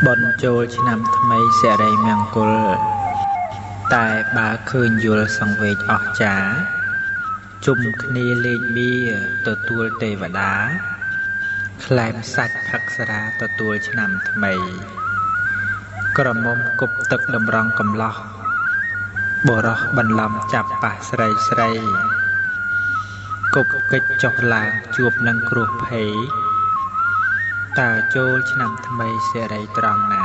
បុណ្យចូលឆ្នាំថ្មីសិរីមង្គល តែបើឃើញយល់សង្វេគអស្ចារ្យជុំគ្នាលេងបៀទទួលទេវតា ក្លែមសាច់ផឹកស្រាទទួលឆ្នាំថ្មី ក្រមុំគប់ទឹកតម្រង់កំឡោះ បុរសបន្លំចាប់ប៉ះស្រីស្រី គប់កិច្ចចុះឡើងជួបនឹងគ្រោះភ័យ តើចូលឆ្នាំថ្មីសិរីត្រង់ណា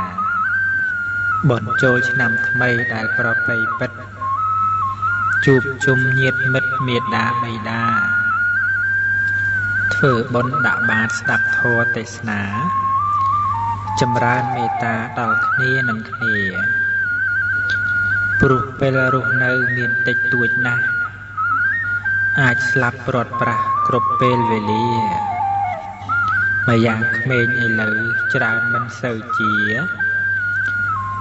បុណ្យចូលឆ្នាំថ្មីដែលប្រពៃពិត ជួបជុំញាតិមិត្តមេដាបៃតា ធ្វើបុណ្យដាក់បាតស្ដាប់ធម៌ទេសនា ចម្រើនមេត្តាដល់គ្នានឹងគ្នា ព្រោះពេលរស់នៅមានតិចតួចណាស់ អាចស្លាប់ព្រាត់ប្រាសគ្រប់ពេលវេលា ម្យ៉ាងក្មេងឥឡូវច្រើនមិនសូវជា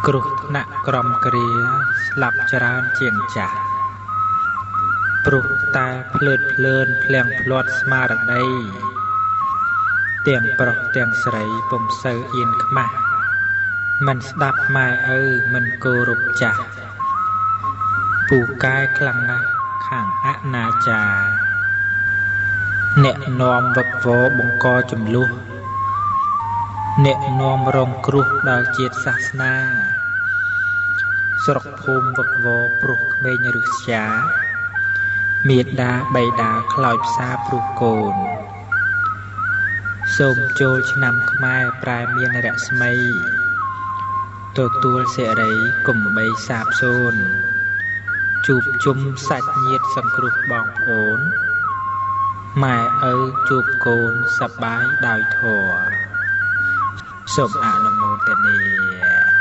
គ្រោះថ្នាក់ក្រំគ្រាស្លាប់ច្រើនជាងចាស់ ព្រោះតែភ្លើតភ្លើនភ្លាំងភ្លាត់ស្មារតី ទាំងប្រុសទាំងស្រីពុំសូវអៀនខ្មាស់ មិនស្ដាប់ម៉ែឪមិនគោរពចាស់ ពូកែខ្លាំងណាស់ខាងអនាចារ អ្នកនាំវឹកវរបង្កចំនួស អ្នកនាំរងគ្រោះដល់ជាតិសាសនា ស្រុកភូមិវឹកវរព្រោះក្មេងឫស្យា មេដាបៃតាខ្លោចផ្សាព្រោះកូន សូមចូលឆ្នាំខ្មែរប្រែមានរស្មី ទទួលសិរីកុំបីសាបសូន្យ ជួបជុំសាច់ញាតិសង្គ្រោះបងប្អូន ម៉ែឪជួបកូនសប្បាយដោយធម៌ សូមអនុមោទនា។